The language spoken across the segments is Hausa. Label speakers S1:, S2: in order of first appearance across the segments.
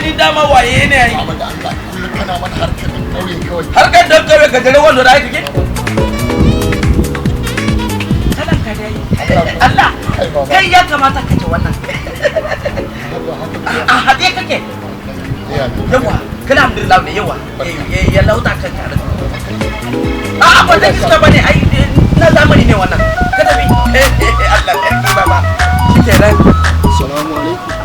S1: ni dama waye ne ai.
S2: Baba, da Allah, kullum kana mana harkar ɗan ƙauye kawai.
S1: Harkar dan kauye ka jere wando da ai kake. Kalan ka dai. Allah.
S2: Kai, baba.
S1: Kai ya kamata ka ji wannan. A haɗe kake.
S2: Ya.
S1: Yawa, kana alhamdulillah mai yawa. Ya lauta kanka. A'a, ba da iska bane ai, na zamani ne wannan. Ka tafi. Allah sarki baba. Shikenan.
S2: Assalamu alaikum.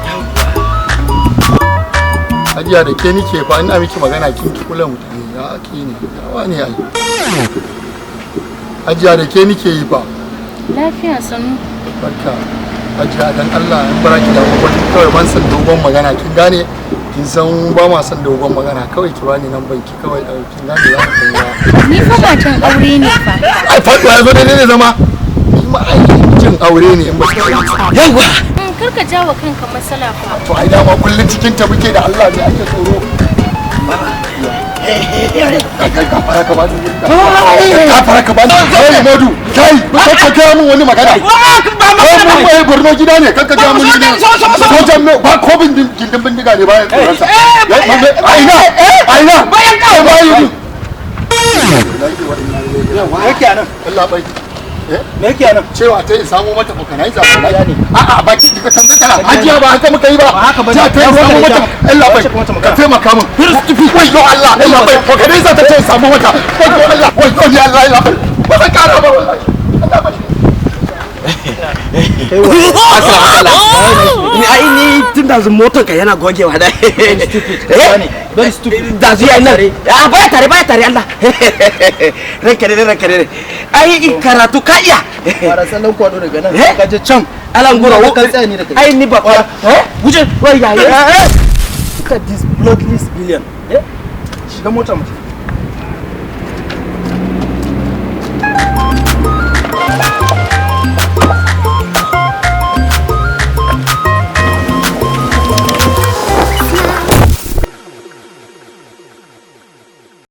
S2: Hajiya, da ke nike fa, ina miki magana kin ki kula mutane, ya ake ne yawa ne ai. Hajiya, da ke nike yi fa.
S3: Lafiya, sanu.
S2: Barka. Hajiya, dan Allah in bara ki da wani kawai, ban san dogon magana, kin gane? Kin san ba ma san dogon magana, kawai ki bani nan banki kawai, kin gane, za ka kai.
S3: Ni fa matan aure ne fa.
S2: Ai faduwa yazo daidai ne zama. Ni ma ai cin aure ne in ba.
S1: Yawa.
S3: Kar ka jawo kanka matsala fa.
S2: To ai dama kullun cikin ta muke, da Allah ne ake tsoro. Kai kai, ka fara ka bani, ka fara ka bani. Kai Modu, kai ba ka gaya min wani magana.
S1: Ba.
S2: Ko mun bai Borno gida ne, kan ka gaya min wani. Sojan me ba ko bin gindin bindiga ne bayan tsoron sa. A ina? A ina?
S1: Bayan ka.
S2: Bayan.
S4: Me yake anan?
S2: Allah bai.
S4: Me yake anan?
S2: Cewa ta yi samo mata vulcanizer
S4: Ƙarya ne.
S2: A'a, baki kika canza tana. Hajiya, ba haka muka yi ba.
S4: Ba haka bane.
S2: Ta yi samo mata. Allah bai.
S4: Wace kuma
S2: Ka
S4: magana?
S2: taimaka min. Wayyo Allah, Allah bai. Vulcanizer ta ce samo mata. Wayyo Allah, wayyo ni Allah, Allah bai. Ba zan kara ba wallahi. Allah bai.
S1: Ni ai ni tun da motar ka yana gogewa da.
S4: Very stupid. Very stupid.
S1: Da su yayin nan. A baya tare, baya tare Allah. Ranka dai, ranka dai. Ai karatu ka iya.
S4: Fara tsallan kwado daga nan.
S1: Eh?
S4: Ka je can.
S1: Alan gura.
S4: Ka tsaya ni da kai.
S1: Ai ni ba. Eh? Guje. Wai ya ya.
S4: Look at this bloodless billion. Eh? Shiga mota mutum.